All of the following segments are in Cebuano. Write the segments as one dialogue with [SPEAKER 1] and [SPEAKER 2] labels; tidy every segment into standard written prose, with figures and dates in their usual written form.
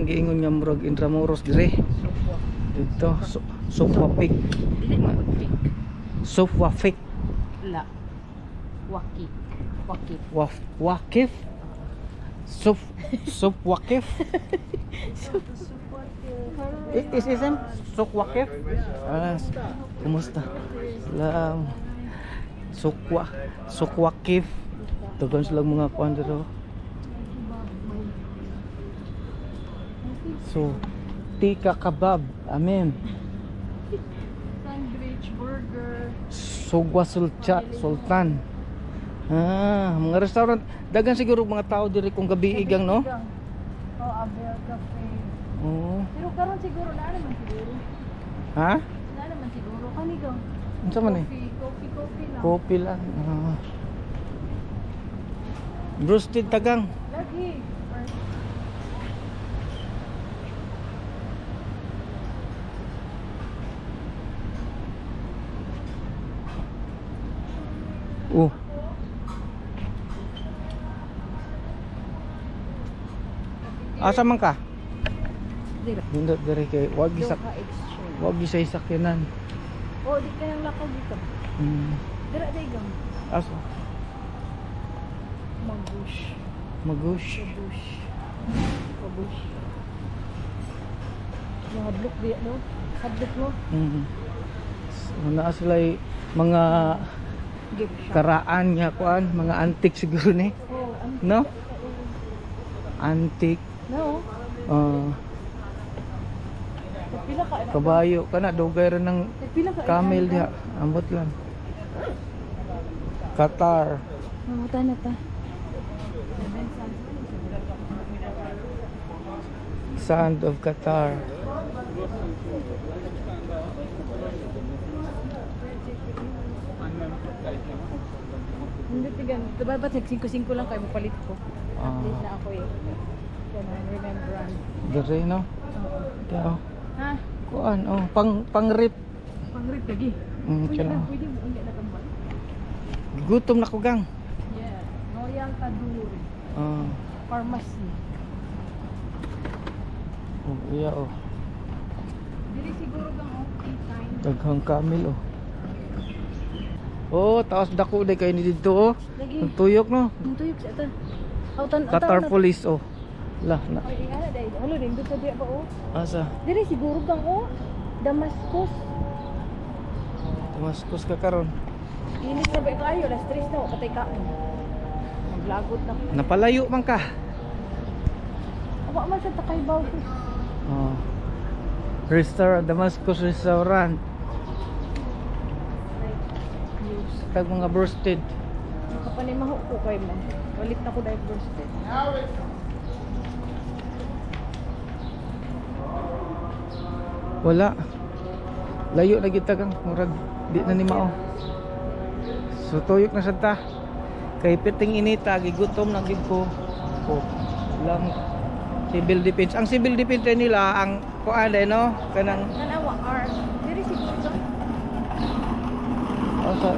[SPEAKER 1] giingon nga murag Intramuros dire. Dito Sofwafik.
[SPEAKER 2] Dili mo pik.
[SPEAKER 1] Sofwafik.
[SPEAKER 2] La. Wakik. Wakik.
[SPEAKER 1] Wakif. Sofwakif. Is ism Sokwakif? Ah, kumusta? Salam. Sokwa Sokwakif. Dagan silang mga kuan dito. So, tika kebab. Amen.
[SPEAKER 2] Sandwich, burger.
[SPEAKER 1] Sugwa Sulcha, Sultan. Ah, mga restaurant. Dagan siguro mga tao diri kung gabi igang, no?
[SPEAKER 2] Oh, Abel Cafe.
[SPEAKER 1] Oo.
[SPEAKER 2] Pero karon siguro na naman siguro.
[SPEAKER 1] Ha?
[SPEAKER 2] Na naman siguro kani gang.
[SPEAKER 1] Unsa man eh?
[SPEAKER 2] Coffee, coffee, coffee lang.
[SPEAKER 1] Kopi lang. Ah. Roasted tagang.
[SPEAKER 2] Lagi.
[SPEAKER 1] Oh. Asa man ka?
[SPEAKER 2] Dira.
[SPEAKER 1] Nindot diri kay wag isa
[SPEAKER 2] Doha Exchange.
[SPEAKER 1] wag isa sakyanan.
[SPEAKER 2] Oh, di kayang lakaw dito. Dira day gang.
[SPEAKER 1] Asa?
[SPEAKER 2] Magush.
[SPEAKER 1] Magush.
[SPEAKER 2] Magush. Magush. Mga blok di no? Hadlok no?
[SPEAKER 1] So, naa sila mga
[SPEAKER 2] Gift shop.
[SPEAKER 1] karaan nga kuan, mga antik siguro ni.
[SPEAKER 2] Oh,
[SPEAKER 1] No? Antik.
[SPEAKER 2] No. Pila ka na.
[SPEAKER 1] Kabayo kana dugay ra ng
[SPEAKER 2] Pila ka.
[SPEAKER 1] camel diha. Ambot lang. Qatar.
[SPEAKER 2] Manguta na ta.
[SPEAKER 1] Sand of Qatar.
[SPEAKER 2] Hindi tigan. Diba ba't 5-5 lang kayo mapalit ko?
[SPEAKER 1] Ah.
[SPEAKER 2] Update na ako eh. Ganun, remembrance.
[SPEAKER 1] Dire no.
[SPEAKER 2] Oo.
[SPEAKER 1] Diha, oh.
[SPEAKER 2] Ha?
[SPEAKER 1] Kuan oh, pang pang rip.
[SPEAKER 2] Pang-rip lagi.
[SPEAKER 1] Mm,
[SPEAKER 2] Unya
[SPEAKER 1] kana.
[SPEAKER 2] na, pwede mo unya na tambal.
[SPEAKER 1] Gutom na ko gang.
[SPEAKER 2] Yeah. Royal Tadur
[SPEAKER 1] Ah,
[SPEAKER 2] Pharmacy.
[SPEAKER 1] oh, iya oh.
[SPEAKER 2] Dili siguro kang okay time.
[SPEAKER 1] Daghang camel oh. Oh, taas dako day kay ni didto oh.
[SPEAKER 2] Lagi.
[SPEAKER 1] Ang tuyok no.
[SPEAKER 2] Ang tuyok sa ta. Autan
[SPEAKER 1] Qatar Police oh. Lah na.
[SPEAKER 2] Ay, ingana dai. Halo din sa diya ba oh.
[SPEAKER 1] Asa?
[SPEAKER 2] Dili siguro kang oh. Damascus.
[SPEAKER 1] Damascus ka karon.
[SPEAKER 2] Init na ba kayo? Alas 3 na patay ka. Maglagot na.
[SPEAKER 1] Napalayo man ka.
[SPEAKER 2] Awa man sa takay baw.
[SPEAKER 1] Oh. Restaurant, Damascus Restaurant.
[SPEAKER 2] News.
[SPEAKER 1] Tag mga roasted.
[SPEAKER 2] Nakapanimaho ko kay mo. Walit na ko dahil birthday.
[SPEAKER 1] Wala. Layo na kita kang murag di na ni mao. So tuyok na sad ta. Kay piting inita gigutom na gid ko. Oh, lang civil defense. Ang civil defense nila ang kuan eh, no kanang
[SPEAKER 2] Nanawa R. Dili siguro kang.
[SPEAKER 1] oh, sa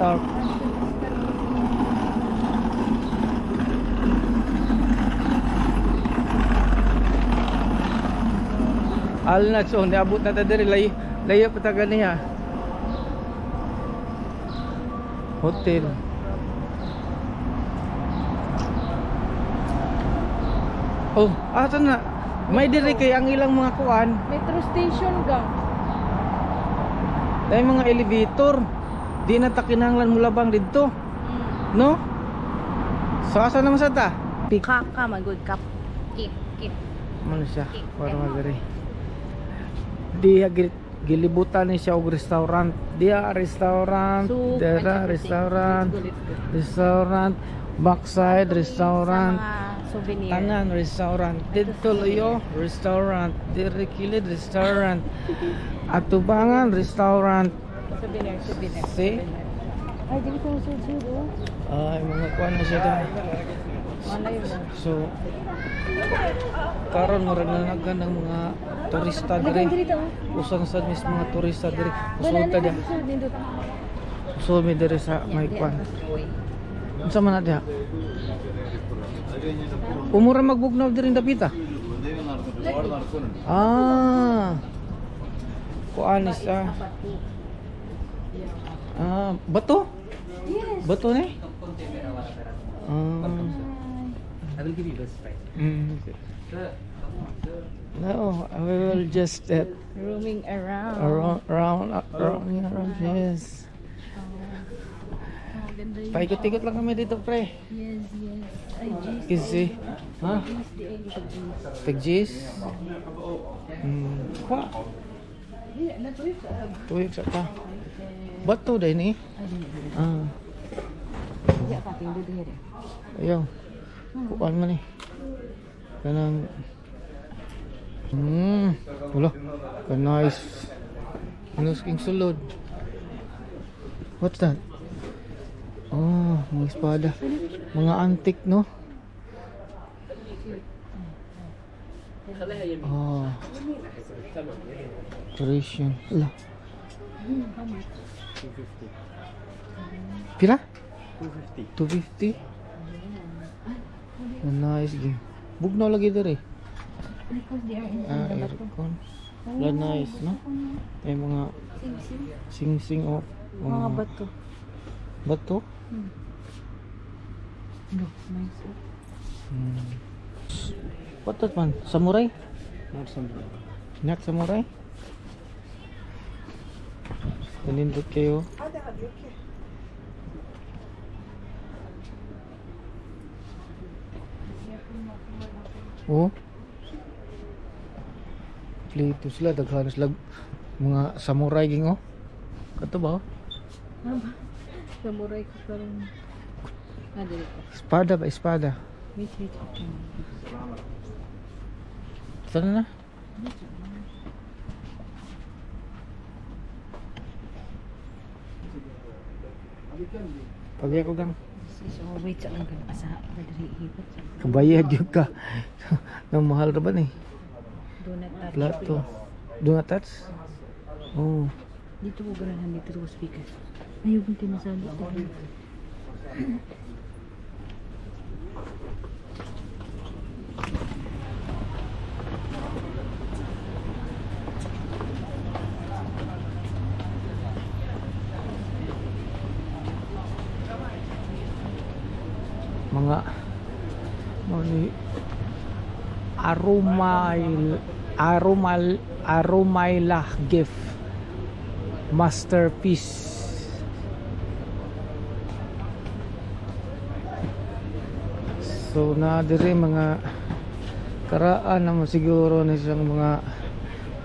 [SPEAKER 1] Alnats oh, niabot na ta diri layo, layo pa ta ganiha. Hotel. Oh, asa na? May diri kay ang ilang mga kuan,
[SPEAKER 2] Metro station gang.
[SPEAKER 1] dahil mga elevator. Di na ta kinahanglan mulabang didto, no? So asa naman sa ta? Pick
[SPEAKER 2] Kaka man good cup. Keep, keep.
[SPEAKER 1] Ano siya? Para madiri. Diha gilibutan ni siya og restaurant. Diha restaurant,
[SPEAKER 2] Soup and
[SPEAKER 1] dira
[SPEAKER 2] everything.
[SPEAKER 1] restaurant,
[SPEAKER 2] Let's go, let's go.
[SPEAKER 1] restaurant, backside restaurant,
[SPEAKER 2] Sa mga souvenir.
[SPEAKER 1] tanan restaurant. Didto layo restaurant, diri kilid restaurant. Atubangan restaurant.
[SPEAKER 2] Souvenir, souvenir.
[SPEAKER 1] See?
[SPEAKER 2] Souvenir. Ay, dili ko sud oh.
[SPEAKER 1] Ay mga kuan na siya dyan.
[SPEAKER 2] Malay mo.
[SPEAKER 1] So karon murag nanagan ng mga turista
[SPEAKER 2] Dili
[SPEAKER 1] diri.
[SPEAKER 2] dili ta oh.
[SPEAKER 1] Usan sad mis mga turista diri.
[SPEAKER 2] Wala
[SPEAKER 1] Usod ta
[SPEAKER 2] na
[SPEAKER 1] diha.
[SPEAKER 2] sud nindot.
[SPEAKER 1] Usod mi diri sa may kuan. Unsa man na diha? Umura magbugnaw diri dapita. Ah. Kuan is ah. Ah, bato?
[SPEAKER 2] Yes.
[SPEAKER 1] Bato ni? Ah.
[SPEAKER 3] I will give you best price. Sir, come on, sir.
[SPEAKER 1] No, I will just
[SPEAKER 2] Roaming around.
[SPEAKER 1] Around, around, around, around, yes.
[SPEAKER 2] Oh, ganda yun.
[SPEAKER 1] Paikot-ikot lang kami dito, pre.
[SPEAKER 2] Yes. Ay, jeez.
[SPEAKER 1] Kasi, ha?
[SPEAKER 2] Jeez, di ay jeez.
[SPEAKER 1] Tag-G's? Kwa?
[SPEAKER 2] Yeah, natuloy sa
[SPEAKER 1] Tuyok sa ta. Bato din eh.
[SPEAKER 2] Ay, di, di.
[SPEAKER 1] Ah,
[SPEAKER 2] Di ka tingdo di here.
[SPEAKER 1] Ayaw. Kuan man eh. Kanang. Wala. Ka nice. Ano sa king sulod? What's that? Oh, mga espada. Mga antique, no? Oh. Decoration. Ala.
[SPEAKER 3] 250.
[SPEAKER 1] Pila?
[SPEAKER 3] 250.
[SPEAKER 1] 250? Oh, nice game. Bugnaw lagi dere.
[SPEAKER 2] Because they are in
[SPEAKER 1] Ah,
[SPEAKER 2] the bato.
[SPEAKER 1] aircon. Wala, nice, no? May mga
[SPEAKER 2] Sing-sing.
[SPEAKER 1] sing-sing oh.
[SPEAKER 2] Mga bato.
[SPEAKER 1] Bato?
[SPEAKER 2] No, nice. Oh.
[SPEAKER 1] What that man? Samurai?
[SPEAKER 3] Not something.
[SPEAKER 1] Not samurai? Nanindot kayo. Oh. Plito sila, daghan sila mga samurai ging oh. Kato ba? Oh?
[SPEAKER 2] Ano ba? Samurai ko karon. Ah, dili ko.
[SPEAKER 1] Espada ba? Espada.
[SPEAKER 2] Wait, wait. Okay.
[SPEAKER 1] Saan na? Pagya ko gang.
[SPEAKER 2] So, wait sa lang ganun. Asa, dali hipot sa.
[SPEAKER 1] Kabayad yun ka. Nang mahal ra ba ni?
[SPEAKER 2] Do not touch.
[SPEAKER 1] Plato.
[SPEAKER 2] Please.
[SPEAKER 1] Do not touch? Oh.
[SPEAKER 2] Dito ko ganahan dito ko speaker. Ayaw kong tinasali.
[SPEAKER 1] Mga ano ni Aromail Aromal Aromaila gift masterpiece. So na dire mga karaan naman siguro na isang mga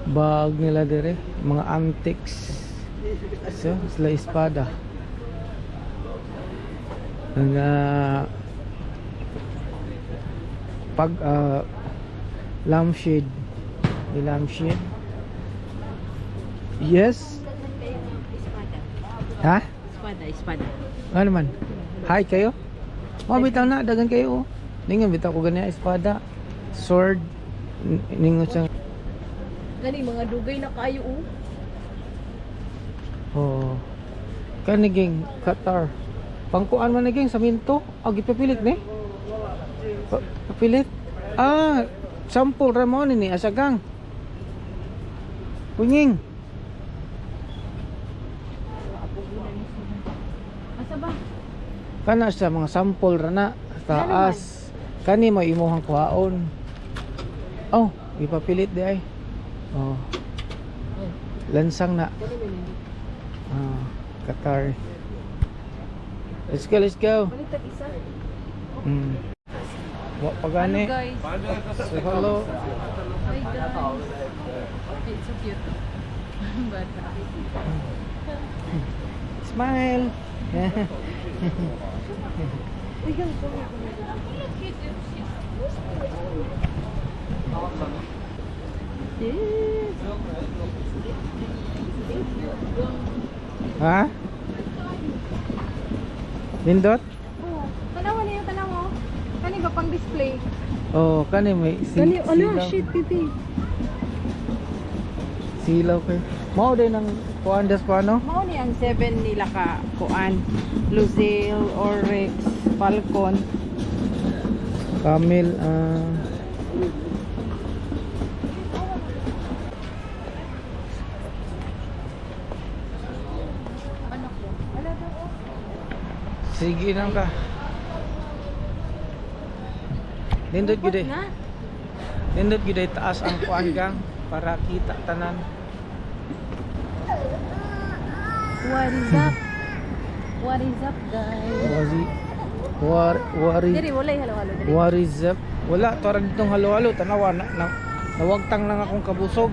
[SPEAKER 1] bag nila dire, mga antiques. So, sila espada. Mga pag lampshade, may lampshade, yes.
[SPEAKER 2] Espada.
[SPEAKER 1] Ha?
[SPEAKER 2] Espada, espada.
[SPEAKER 1] Ano man, hi kayo mga bitaw na dagan kayo oh. Ningon bitaw ko ganyan espada, sword, ningon siyang
[SPEAKER 2] Gani mga dugay na kayo oh.
[SPEAKER 1] Oh, kaniging Qatar, pangkuan man naging sa minto ah, gipapilit ni. Papilit ah, sample ramon ni asagang kunying.
[SPEAKER 2] Asa ba?
[SPEAKER 1] Kana sa mga sample ra na taas. Kani mo imuhang kuhaon. Oh, ipapilit di ay. Oh. Lansang na.
[SPEAKER 2] Gani may nindot.
[SPEAKER 1] Ah, Qatar. Let's go, let's go.
[SPEAKER 2] Balik tag isa.
[SPEAKER 1] Wa pa gani.
[SPEAKER 2] Hello guys.
[SPEAKER 1] So, hello.
[SPEAKER 2] Hi guys. It's so cute. Bata.
[SPEAKER 1] Smile.
[SPEAKER 2] Uy, gang, come here, come here. Yes.
[SPEAKER 1] Ha? Nindot?
[SPEAKER 2] Oh, tanawa niyo, tanawa. Kani ba pang display?
[SPEAKER 1] Oh, kani may
[SPEAKER 2] Kani, ano,
[SPEAKER 1] silaw.
[SPEAKER 2] Shit, pipi.
[SPEAKER 1] Silaw kay. Mao din ang kuan das kuano?
[SPEAKER 2] Mao ni ang seven nila ka kuan. Luzel, Oryx, Falcon.
[SPEAKER 1] Camel ah. Sige lang ka. Nindot gyud eh.
[SPEAKER 2] Na?
[SPEAKER 1] Nindot gyud ay taas ang kuan gang para kita tanan.
[SPEAKER 2] What is up? What is up, guys?
[SPEAKER 1] Wari war wari
[SPEAKER 2] Diri, wala halo-halo. Diri.
[SPEAKER 1] What is up? Wala to ra ditong halo-halo, tanawa na, na nawagtang lang akong kabusog.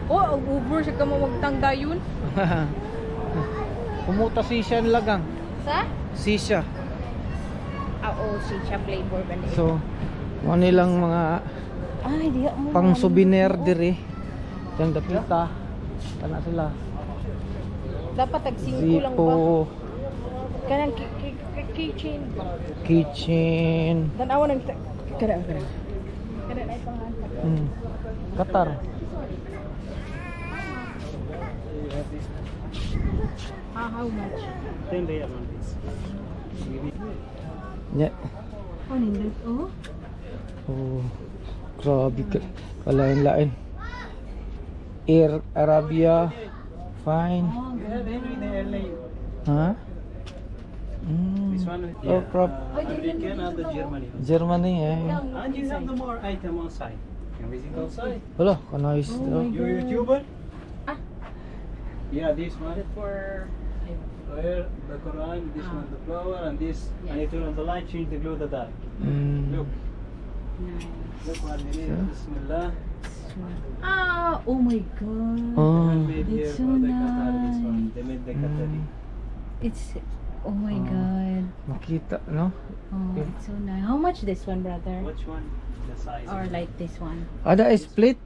[SPEAKER 2] Oh, over siya ka mo magtang dayon.
[SPEAKER 1] Kumuta sisya lagang.
[SPEAKER 2] Sa?
[SPEAKER 1] Sisya.
[SPEAKER 2] Ah, oh, si siya flavor ba ni?
[SPEAKER 1] So, mo nilang mga
[SPEAKER 2] Ay, diha mo.
[SPEAKER 1] pang souvenir diri. Diyang dapita. Kana sila.
[SPEAKER 2] Dapat tag 5 lang ba?
[SPEAKER 1] Zipo,
[SPEAKER 2] Kanang keychain ba?
[SPEAKER 1] kitchen.
[SPEAKER 2] Tan-awa nang kana kana. Kana na ipangan.
[SPEAKER 1] Qatar.
[SPEAKER 2] Ah, how much?
[SPEAKER 3] 10 riyal on this.
[SPEAKER 1] Yeah.
[SPEAKER 2] Oh, nindot. Oh.
[SPEAKER 1] Oh, grabe ka. Kalain-lain. Air Arabia. Fine.
[SPEAKER 2] Oh,
[SPEAKER 3] You have any the airline?
[SPEAKER 1] Ha?
[SPEAKER 3] This one with
[SPEAKER 1] Oh, prop.
[SPEAKER 3] American and the Germany.
[SPEAKER 1] Germany eh.
[SPEAKER 3] And you have the more item on site. You can visit on site.
[SPEAKER 1] Wala, ka-nice.
[SPEAKER 2] Oh
[SPEAKER 1] Oh,
[SPEAKER 2] my
[SPEAKER 3] You YouTuber?
[SPEAKER 2] Ah.
[SPEAKER 3] Yeah, this one.
[SPEAKER 2] For
[SPEAKER 3] Where the Quran, this
[SPEAKER 2] Ah.
[SPEAKER 3] one the flower, and this. And you turn on the light, change the glow the dark. Look,
[SPEAKER 2] Nice.
[SPEAKER 3] Look what it is.
[SPEAKER 1] Yeah.
[SPEAKER 3] Bismillah.
[SPEAKER 2] Ah, oh my God.
[SPEAKER 1] Oh.
[SPEAKER 3] Handmade here
[SPEAKER 2] It's so
[SPEAKER 3] for the Qatar. This one.
[SPEAKER 2] nice.
[SPEAKER 3] They made the Qatari.
[SPEAKER 2] It's, oh my
[SPEAKER 1] Oh.
[SPEAKER 2] God.
[SPEAKER 1] Makita, no?
[SPEAKER 2] Oh, it's so nice. How much this one, brother?
[SPEAKER 3] Which one? The size.
[SPEAKER 2] Or like this one?
[SPEAKER 1] Ada is split.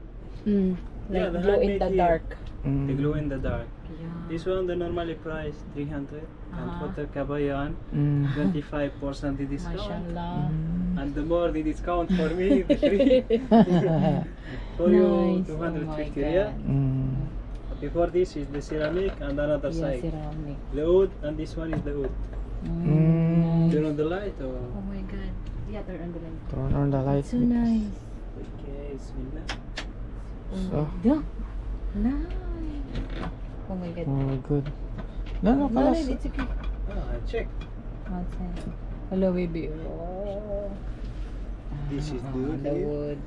[SPEAKER 2] Like
[SPEAKER 3] Yeah, the
[SPEAKER 2] glow in
[SPEAKER 3] handmade
[SPEAKER 2] the
[SPEAKER 3] here.
[SPEAKER 2] dark.
[SPEAKER 3] The glow in the dark.
[SPEAKER 2] Yeah.
[SPEAKER 3] This one the normally price 300 and for the kabayan 25% the discount.
[SPEAKER 2] Mashallah.
[SPEAKER 3] And the more the discount for me, the free. For you
[SPEAKER 2] Nice. Oh my
[SPEAKER 3] 250 riyal.
[SPEAKER 2] God.
[SPEAKER 3] Before this is the ceramic and another
[SPEAKER 2] Yeah,
[SPEAKER 3] side.
[SPEAKER 2] ceramic.
[SPEAKER 3] The wood and this one is the wood. Turn on the light or
[SPEAKER 2] Oh my God. Yeah, turn on the light.
[SPEAKER 1] Turn on the light.
[SPEAKER 2] So nice.
[SPEAKER 3] Okay, bismillah.
[SPEAKER 1] So,
[SPEAKER 2] Yeah. Nice. Oh my God.
[SPEAKER 1] Oh, good. No,
[SPEAKER 2] No,
[SPEAKER 1] kalas.
[SPEAKER 2] no, it's okay.
[SPEAKER 3] Ah, I check.
[SPEAKER 2] Outside. Hello, baby. Oh.
[SPEAKER 3] This is the wood
[SPEAKER 2] The
[SPEAKER 3] here.
[SPEAKER 2] wood.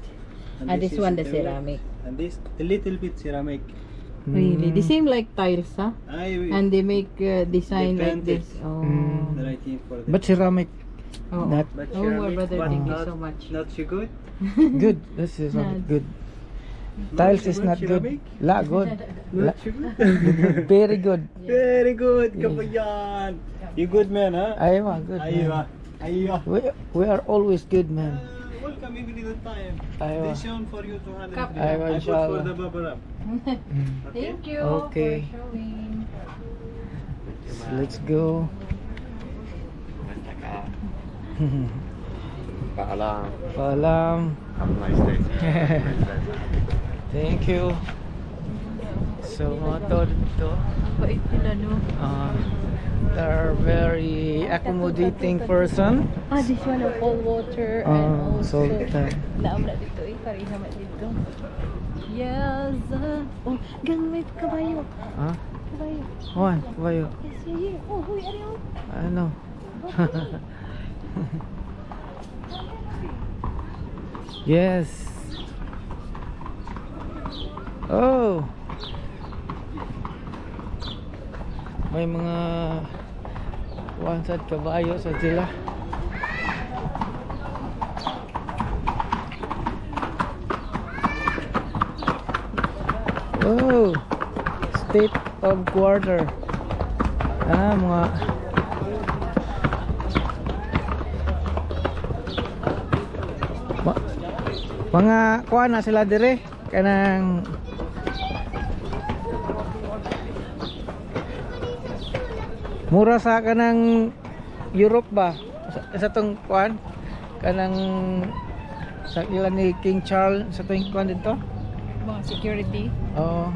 [SPEAKER 3] And
[SPEAKER 2] Ah, this
[SPEAKER 3] is
[SPEAKER 2] one, the
[SPEAKER 3] wood.
[SPEAKER 2] ceramic.
[SPEAKER 3] And this a little bit ceramic.
[SPEAKER 2] Really? The same like tiles, huh?
[SPEAKER 3] I
[SPEAKER 2] And they make design
[SPEAKER 3] They
[SPEAKER 2] like
[SPEAKER 3] paint it.
[SPEAKER 2] this. Oh.
[SPEAKER 3] The right thing for them.
[SPEAKER 1] But ceramic,
[SPEAKER 2] Oh.
[SPEAKER 1] not
[SPEAKER 3] But
[SPEAKER 2] Oh, my
[SPEAKER 3] ceramic,
[SPEAKER 2] brother,
[SPEAKER 3] but
[SPEAKER 2] thank you
[SPEAKER 3] not,
[SPEAKER 2] so much.
[SPEAKER 3] Not too good.
[SPEAKER 1] Good. This is not
[SPEAKER 2] Not-
[SPEAKER 1] good. Tiles
[SPEAKER 3] too
[SPEAKER 1] is
[SPEAKER 3] good
[SPEAKER 1] not good.
[SPEAKER 3] ceramic?
[SPEAKER 1] La good. La,
[SPEAKER 3] Not too good.
[SPEAKER 1] Very good.
[SPEAKER 3] Very good, Kabayan. You good man, huh?
[SPEAKER 1] Aywa, good, man.
[SPEAKER 3] Aywa. Aywa.
[SPEAKER 1] We are always good, man.
[SPEAKER 3] Welcome even the time.
[SPEAKER 1] Aywa.
[SPEAKER 3] This one for you 200
[SPEAKER 2] Cup.
[SPEAKER 3] riyal.
[SPEAKER 1] Aywa,
[SPEAKER 3] I put for
[SPEAKER 1] inshallah.
[SPEAKER 3] the bubble wrap. Okay?
[SPEAKER 2] Thank you
[SPEAKER 1] Okay.
[SPEAKER 2] for showing.
[SPEAKER 1] So let's go.
[SPEAKER 4] Paalam.
[SPEAKER 1] Paalam.
[SPEAKER 4] Have a nice day. Have a nice day.
[SPEAKER 1] Thank you. So, mga to dito.
[SPEAKER 2] Bait nila, no?
[SPEAKER 1] They're very accommodating person.
[SPEAKER 2] Ah, this one of all water and also
[SPEAKER 1] Sultan.
[SPEAKER 2] Naam na dito eh, pareha man dito. Yes. Oh, gang may kabayo.
[SPEAKER 1] Ah,
[SPEAKER 2] Kabayo.
[SPEAKER 1] Juan, kabayo.
[SPEAKER 2] Yes, yeah. Oh, huy, ari oh.
[SPEAKER 1] Ano? Yes. Oh. May mga kuwan sa kabayo sa sila. Oh. State of quarter. Ah, mga kuan na sila dire kanang mura sa kanang Europe ba sa tong kuan kanang sa ilan ni King Charles sa tong kuan dito.
[SPEAKER 2] Mga security.
[SPEAKER 1] Oo.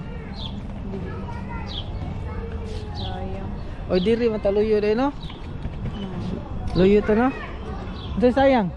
[SPEAKER 2] Sayang.
[SPEAKER 1] Oy, diri mataluyo din, no? Luyo to, no? Ito sayang.